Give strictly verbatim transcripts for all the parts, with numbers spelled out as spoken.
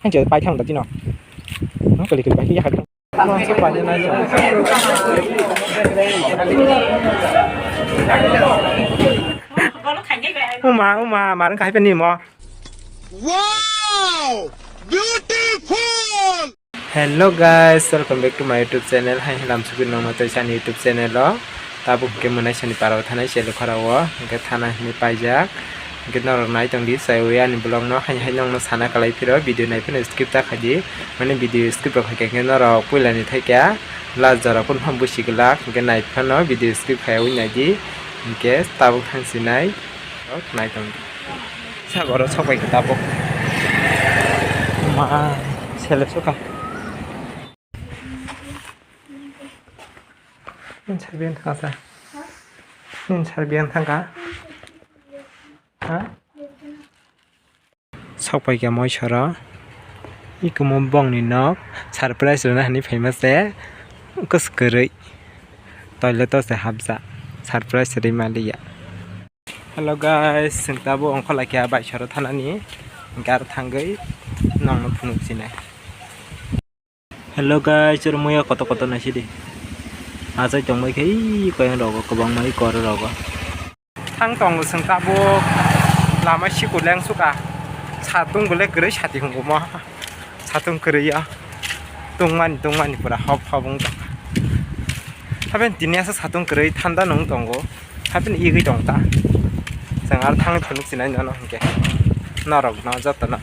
Ang je pai thang da tino. Ang kali kali pai ya. Uma, uma, marang kahai pani mo. Wow! Beautiful! Hello guys, welcome back to my YouTube channel. Hai halam supi nongma toi chani YouTube channel o. Tabuk ke mwnai sani parao thanai chelo khorao. Hingke thana hini paijak. Hingke norok nai tongdi, chaiwi ani vlog no hai hai nongno sana kalai phiro, video nai phano skip ta khaidi, mane video skip rok khaikhe hingke norok puilani thaikha last jora phano busi glak, hingke nai phano video skip khaiwi naidi, hingke tabuk thang sinai rok nai tongdi. Sagoro sok bai khe tabuk ma sele soka. Nini sar biyang thangkha sa? Nini sar biyang thangkha? Ha? Sok pai kha moisoro. Ikomo bongni nok surprise rwna hinwi phaima se kwswk kwrwi. Toilet o se hapjak. Surprise rwima liya. Hello guys, chwng tabuk ongkha lai kha bai soro thanani. Gar thangwi nongno phunuk sinai. Hello guys, chwrwngmaya kotor kotor naisidi. Achai tongbai khe ii koyang rogo kwbangma ii kor rogo. Thang tongo chwng tabuk lama siku leng suka. Satung bole kwrwi sati hungumo. Satung kwrwi ya. Tungmani tungmani pura hop hop wng tong. Haben tini asa satung kwrwi thanda nung tongo. Haben igwi tong ta. Chwng ar thangwi phunuk sinai nono hinkhe. Norok no joto no.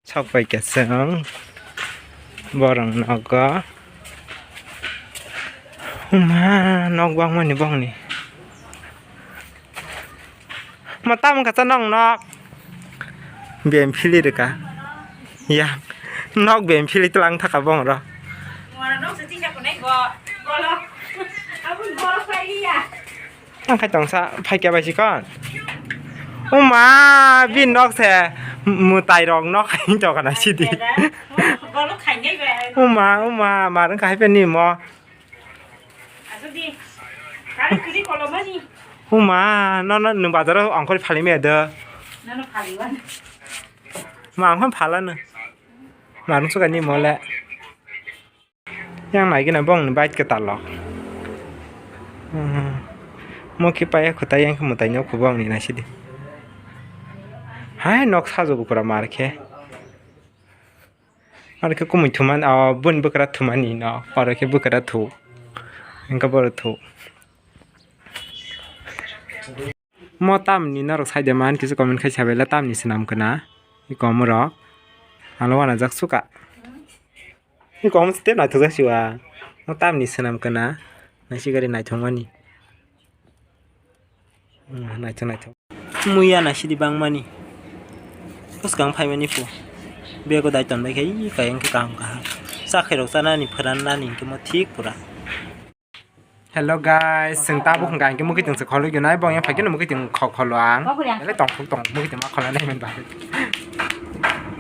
Sok pai khe chwng borok nogo. Huma nok bangmani bongni. Ma tamo kacha nok nok. Bem phili rwkha. Ya. Nok bem phili tlang thaka bongro. Ang khai tongsa phaikya bai sikon. Uma bin nok se mutai rok nok hai to kana sidi. Uma uma marung kahai pe ni mo. Uma no no nung bazaro angkori phali me do. Ma angkori phala no. Marung suka ni mo le. Yang nai gina bong ni bike kwtal rok. Mo khe paya kwtai yang khe mwtai no khubo ang ni nai sidi. Hai nok sajugo pura mar khe. Ar khe kumui thumani o bun bwkra thumani no oro khe bwkra thu. Engkhe boro thu. Mo tamni norok saide man kisa comment khai sabaila tamni swnam kana. I kom rok. Alo wana jak suka. I kom step naithok jak siwa. Mo tamni swnam kana. Naisi gari naithok mani. Hmm, naithok naithok. Muya naisidi bangmani. Bwskang phaimani phu. Bego dai tonbai khai i kayang khe kaham kaham. Chakhai rok chanani phwran nani hinkhe mo thik pura. Hello guys, chwng tabuk hwnkha hinkhe mukitwng se kholo gwnai, bong ya phaikhe no mukitwng kho-, kholo ang. Ele tongthok tong mukitwng ma kholo nai man ba.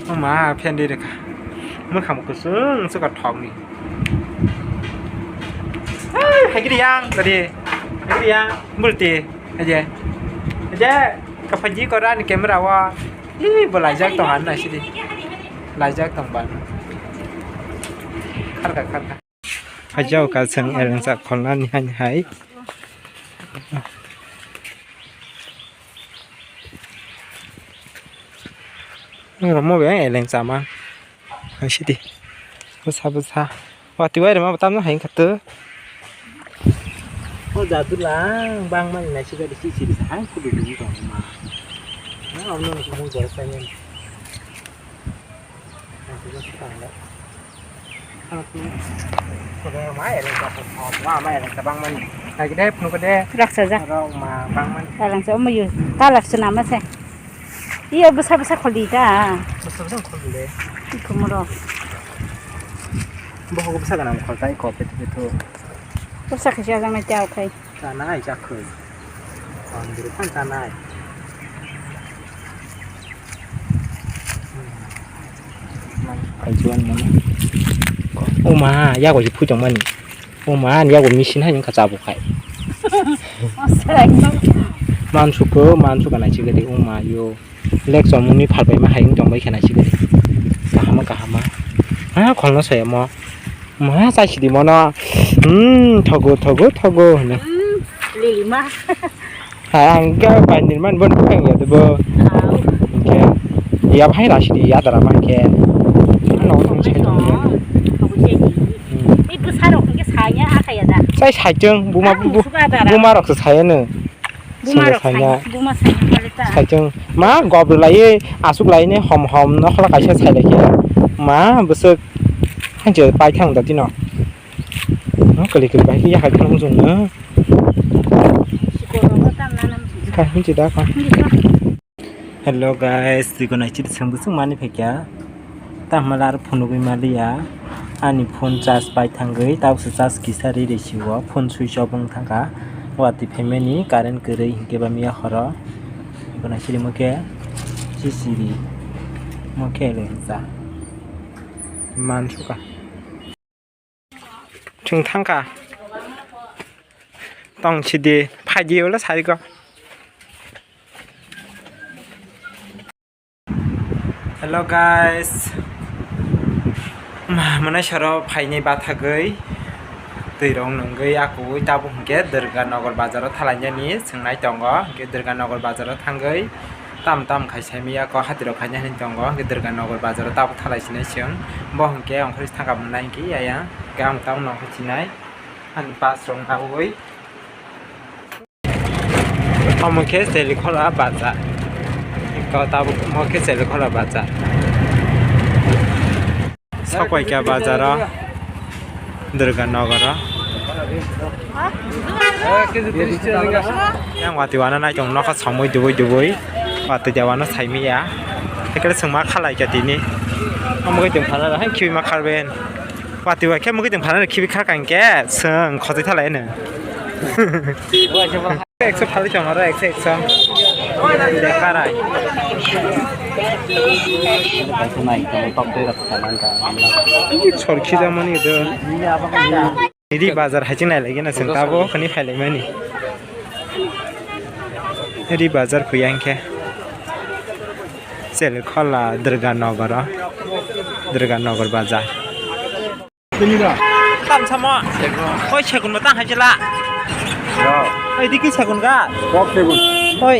Oma phendi rwkha. Mwkhang kusung suka thokni. Hai, hai gidi yang tadi. Hai gidi yang bulti. Aje. Aje, kapaji kora ni camera wa. Ih, bo laijak tong han na sidi. Laijak tong ban. Kharka kharka. Hajao ka chwng elengsa kholnani hai hai. Romo be elengsa ma. Hai sidi. Bwsa bwsa. Wati wai rema tamno hai khato. O jadu lang bang mani nai sida bisi sidi hai kudu dum tong ma. Na ono ni mo jai sai ni. Raksa ja. Kalang sa omo yu. Kalar se nama se. Iyo bwsa bwsa kholi ta. Ikhumuro. Bohogo bwsa gana khol tai ko petu petu. Bwsa khaisa jang nai tei khai. Chanai chakhwng. Pondro phan chanai. Kaijuan mani. Oma, yago ji phu tong mani. Oma, ani yago machine hai wngkha chabo khai. Mansukho, mansukha nai chigadi, oma yo. Lek chomungni phalbai ma hai wng tong bai khe nai chigadi. Kaham Ah, kholno saya mo. Ma chai sidi mono. Hmm, thogo, thogo, thogo hino. Hmm, lili ma. Ha, ang ga bai nirman bon phang ya debo. Ah. Oke. Ya bahai rasidi ya dara ma ke. Ano ang sai to. Thogo je. Hmm. Ibu sarok ke saya akaya da. Sai sai jeng buma Ah, bu-, musuka dara. Buma rok se saya no. Buma rok sai, buma sai kali ta. Saichung ma gob lai asuk lai ne hom hom no khola kaisa sai lai khe ma bwswk hanche pai thang da tino. No kali kali bai ya khai thang jung no. Sikoro ko tam na nam. Ka hinchi da ka. Hinchi da. Hello guys, twi ko nai chiri seng bwswk mani phaikya. Tamo le aro phunugwi maliya. Ani phone charge pai thangwi, tabukse charge kisa ri ri si o, phone switch off wng thangkha. Watwi phaimani current kwrwi hinkhe ba miya horo. Iko nai siri mo khe, sisiri mo khe le hinsa. Mansuka. Chwng thangkha. Tong sidi, phaidi ulo sariko. Hello guys, ma-, mwnai soro phainai bathagwi twi rok nungwi akugwi tabuk hinkhe Durga Nagar bazaro thalainani swngnai tongo, hinkhe Durga Nagar bazaro thangwi tam tam khai saimaya ko hati rok khaina hinwi tongo, hinkhe Durga Nagar bazaro tabuk thalai sinai chwng, bo hinkhe ongkhorwi thangkha mwnai hinkhe yaya, hinkhe ang tabuk nongkhor sinai ani bus rok nawi. Omo khe Chelikhola bazar. Eko tabuk omo khe Chelikhola bazar. Sokpai kha bazaro, Durga Nogoro. Yang watwi wana naitung nokha somoi dubui dubui. Watwi de wana saimaya. Ekre chwngma khalai kha tini. Omo khe tong phana hai khibi ma kharben. Watwi bai khe mugwi tong phana khibi khar kang khe chwng khotwi thalai no. Ekso phalwi tong aro ekso, ekso. Bekarai. Sorkhi jamani do. Ri bazar hai ching nai lagi na chwng tabo khani phai lai mani. Ri bazar phuya hinkhe. Chelikhola Durga Nogoro. Durga Nogor bazar. Tam samo. Oi, segun mo tang hai chela. Oi, diki segun ga. Kok segun. Oi.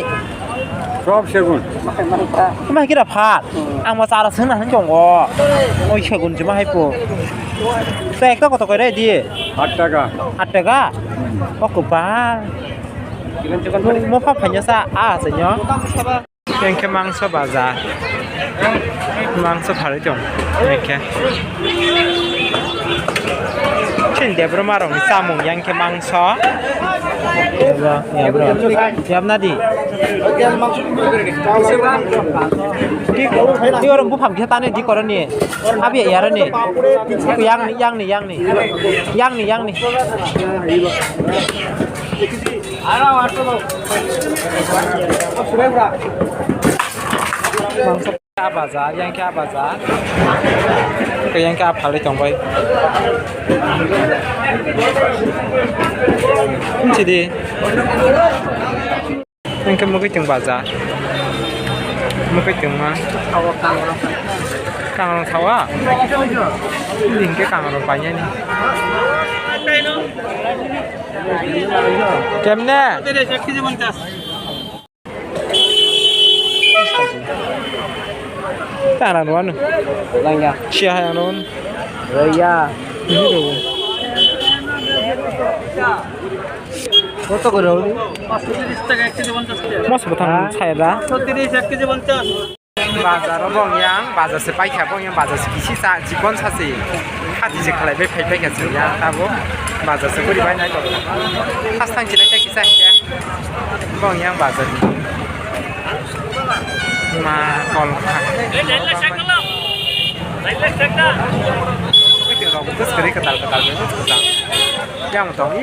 Kok segun. Kuma kira phat. Ang mo chara sengna han jongo. Oi, segun jima hai po. Te ekta koto koi re di. At taka. At taka. Oko ba. Mo pha phanya sa a senyo. Yang khe mangso bazar. Mangso phalwi tong. Yang khe. Chini debra marokni chamung yang khe mangso. Debra, debra. Yabna di. Di, di orang buphang khe tani di koroni. Abi yarani. Yang ni, yang ni, yang ni. Yang ni, yang ni. Mangso bazar, yang khe bazar. Yang khe phalwi tong bai. Sidi. Yang khe mugwi tong bazar. Mugwi tong ma. Kangrong sawa. Ini hingke kangrong painani. Kemne? Tara nuan. Langya. Siya hai anon. Roya. Ini do. Koto kore holi? Mas botang saya da. Bazar o bong yang, bazar se paikha bong yang, bazar se kisi sa, chikon sa se. Hati je khalai bai phai phai kha chwng yang tabo. Bazar se guri bai nai tongo. Khas thang chinai ta kisa hinkhe. Bong yang bazar ni. Ma kol kha. Kwtal kwtal bai kwtal. Yang tong i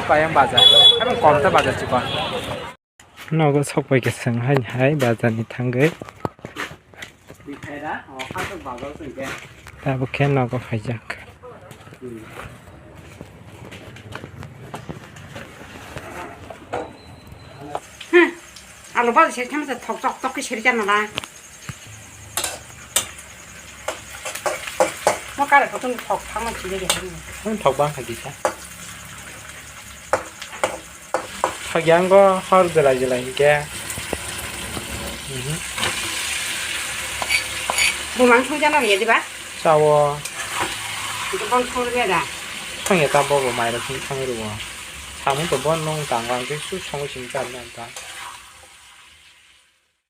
payang bazar. Abang kom ta bazar chikon. Nogo sok pai khe chwng haini hai bazar ni thangwi. Tabuk khe nogo phaijak. Hmm. Alu bal seri khe thok tok tok khe seri jana la. Mo kare kotor thok thangma chini de. Ang thok bang kha kisa. Thok yang go hor jelai jelai hingke. Mhm. Bo mang thong jana ye diba? Chawo. Ko bang thong re da. Thong ya ta bo bo mai ro thong thong ro. Samung to bon nong tang bang ke su thong sing ta na ta.